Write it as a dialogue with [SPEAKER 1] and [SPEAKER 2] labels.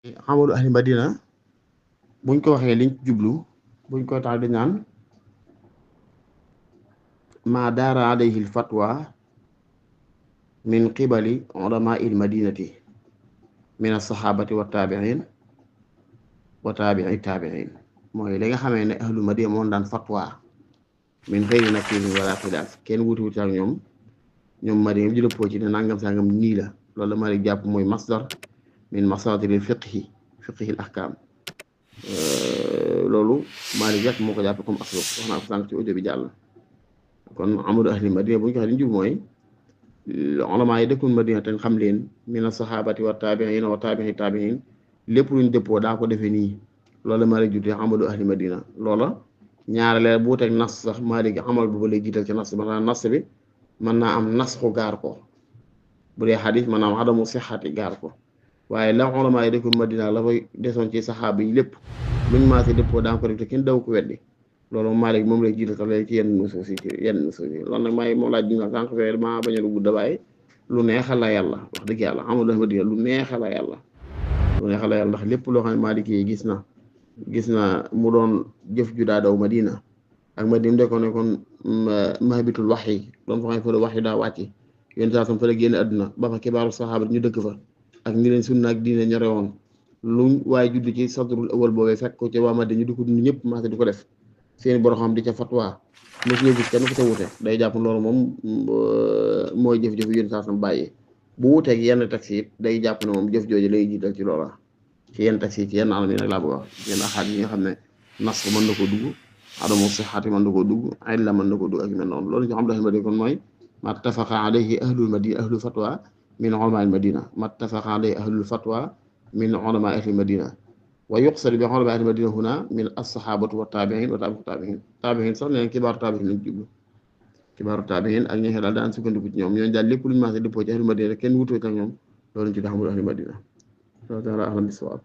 [SPEAKER 1] amalu ahli madina buñ ko waxee liñ ci jublu buñ ko tax di naan ma daara alayhi alfatwa min qibali ulama il madinati min alsahabati wa tabiin wa tabii tabiin mooy li nga xamee ne ahlu madina moom daan fatwa min xëyri nakirin wala xilaaf kenn wuti wuti ak ñoom madina bi dëppoo ci ne nangam sangam nii la loolu la Malik jàpp mooy masdar min masadiril fiqhi al ahkam loolu Malik rek moo ko jàppe comme aslu wax naa ko sànq ci audio bi jàll kon amalu ahli madina bu ñu ko waxee li ñu jub mooy ulama yi dëkkul madina te xam leen mina sahabati wa tabiin wa tabii tabiin lépp luñ dëppoo daa ko defee nii loolu la Malik jutee amalu ahli madina loola ñaareel bu wuteeg nas sax Malik amal bu ba lay jiital ci nas bi maanaam nas bi mën naa am nasxu gaar ko bu dee xadis mën naa am adamu sixati gaar ko waaye la ulama yi dëkkul madina la fay desoon ci saxaaba yi lépp luñ maase dëppoo daa ko def te kenn daw ko weddi loolu Malik moom lay jiital sax léegi ci yenn nusuus yi loolu nag maay moom laaj bi nga sànq fee maa bañ a dugg dabaay lu neexal la yàlla wax dëgg yàlla amalu ahli madina lu neexal la yàlla ndax lépp loo xam ne Malik yi gis na mu doon jëf ju daa daw madina ak madina de ko nekkoon mahbitul wax yi doon fa xam fa la wax yi daa wàcc yéen saa sam fa la génn àdduna ba fa kibaaru saxaaba ñu dëkk fa ak ñi leen sunna ak diine ñore woon lu waaye judd ci sadrul awal boobee fekk ko ci waa madina ñu di ko dund ñëpp maase di ko def seeni borom xam di ca fatwa mos ñu gis kenn ku ca wute day jàpp loolu moom mooy jëf-jëf yéen saa sam bàyyi bu wuteeg yenn taxi it day jàpp ne moom jëf jooju lay jiital ci loola ci yenn taxi ci yenn anam yi nag laa bëgg a wax yenn axaat yi nga xam ne nas ko mën na koo dugg adamu sixaati mën na koo dugg illa mën na koo dugg ak yu mel noonu loolu ñu xam dafa madina kon mooy mattafaqa alayhi ahlul madina ahlul fatwa min ulama al madina mattafaqa alayhi ahlul fatwa min ulama ahli madina wa yuqsad bi ulama ahli madina huna min as-sahabatu wa tabiin wa tabiin sax neen kibaaru tabiin lañ jublu kibaaru tabiin ak ñi nga daal daan sukkandiku ci ñoom ñooñu daal lépp luñu maase dëppoo ci ahli madina kenn wutoo ak ñoom loolu ñu ci daxamul ahli madina loolu taala ahlam bisawab